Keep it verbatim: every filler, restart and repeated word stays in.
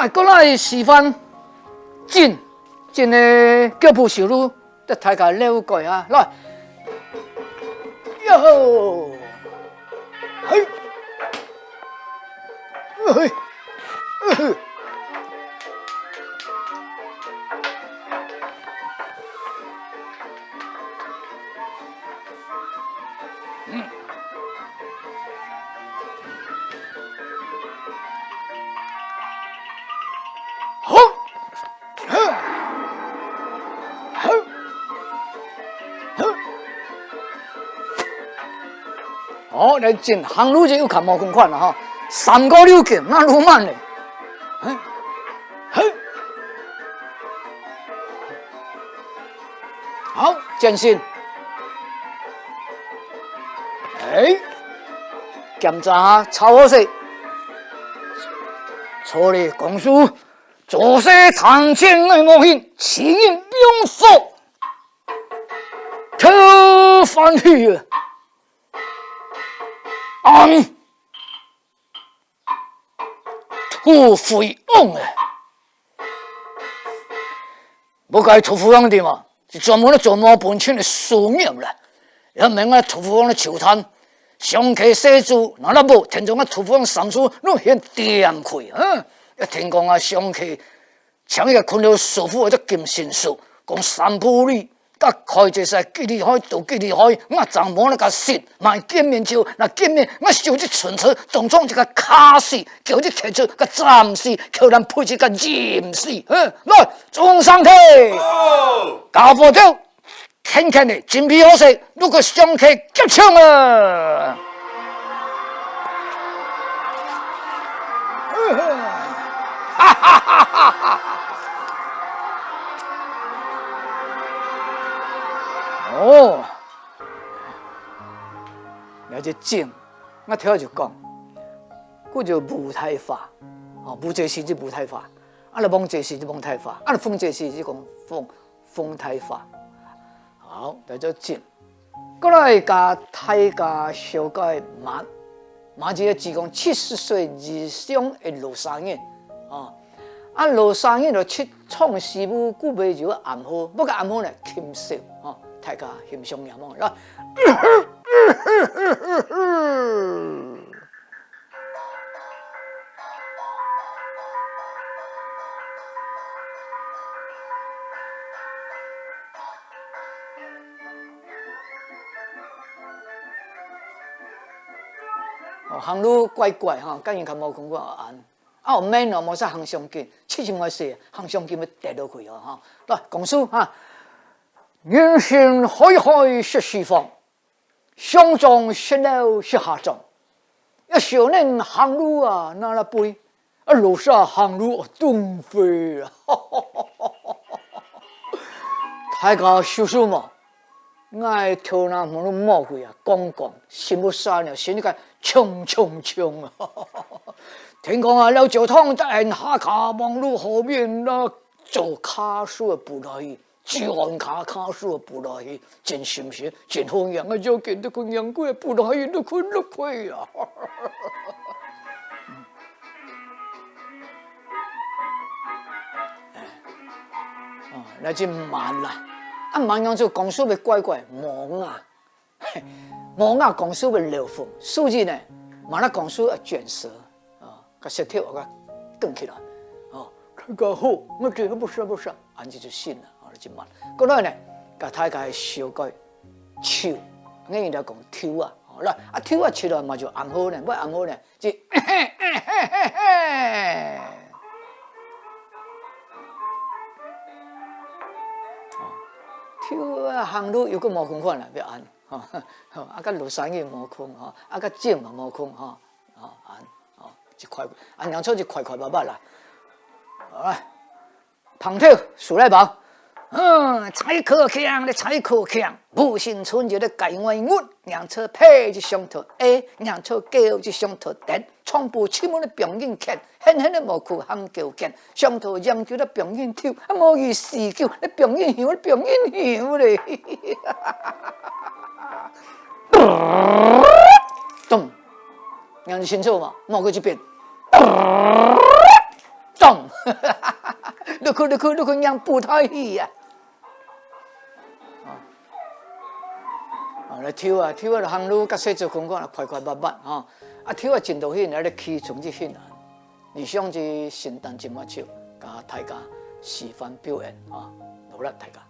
啊，過來示範，進，進个腳步收入，得大家了解啊，來。喲吼！嘿！嘿！嘿！好！ 哦，來進行路就有較無共款了哈，三個六緊，那路慢咧。嘿，嘿，好，轉身。哎，檢查下，超好勢。坐咧，公事，做事聽天愛無形，請人用手。 討歡喜啊！俺土匪王啊！無該土匪王點啊？係專門做無本錢个事業啦。也免啊土匪王个球探，上課細子，哪啦無，聽講啊土匪王三叔，你現點開，嗯？也聽講啊上課 像一個困了首富个金先生，講三不二，甲開這世幾厲害，都幾厲害，我正無那個信，莫見面就，那見面，我手一伸出，當中一個卡死，腳一徛出，個站死，口難配一個飲死，哼，來，眾上台，好。搞不掉。 天天的，準備好勢，如果上課激情啊！哦，了解正，我頭就講，故就舞台化，哦，舞這時就舞台化，啊，來望這時就望台化，啊，來風這時就講風 風台化。好，大家進。過來甲大家紹介馬，馬就係指講七十歲以上个老生人，哦。啊，老生人就七創事務，古尾就暗號，不過暗號呢，禽獸，哦，大家欣賞仰望，來。 哦，行路怪怪吼，甲人較無共款恁。啊，有慢哦，無使行上緊，七十外歲，行上緊會跌落去哦，吼。來，公事哈，人生海海食四方，上莊食樓食下莊，一少年行路啊，那拉背， 啊，老儕行路哦，東飛啊！大家收收嘛，𠊎頭那毛都毛去啊，光光，心都沙了，心裡个衝衝衝啊！聽講啊，老酒桶在下跤網路後面那做卡數个不來， 只按卡卡數个不來去，真心是真好养啊！要紧都困养鬼不來去，都困都亏啊！哦，那就慢啦。啊，慢样就讲说个乖乖，无啊。 無啊，講事會漏風，所以呢，嘛那講事愛捲舌，啊，个舌頭啊，个捲起來，哦，大家好，我這不是不是，恁樣就信了，哦，就慢。過來呢，甲大家紹介手，𠊎人家講手啊，哦，來，啊，手啊，出來嘛就暗號呢，要暗號呢，就，哦，手啊，行路又个無共款了，要按。 吼，吼，啊，甲老生人無空吼，啊，甲酒嘛無空吼，吼，啊，吼，一塊，啊，讓出一塊塊肉肉啦。好啦，旁頭，數來寶。嗯，才可強，你才可強，無心春節的改外物，讓出配一上頭A，讓出狗一上頭等， 長布出門个放人牽，狠狠个無苦行狗牽，上頭飲酒个放人抽，啊，無意思酒个放人香，个放人香咧。咚，恁樣清楚無？莫過一遍。咚。你去，你去，你去，讓布袋戲啊！啊，來跳啊，跳啊，行路，甲細子講講，快快慢慢，吼。啊，跳啊，真到去，你咧起床就去啊。以上是新旦這馬就甲大家示範表演啊，勞力大家。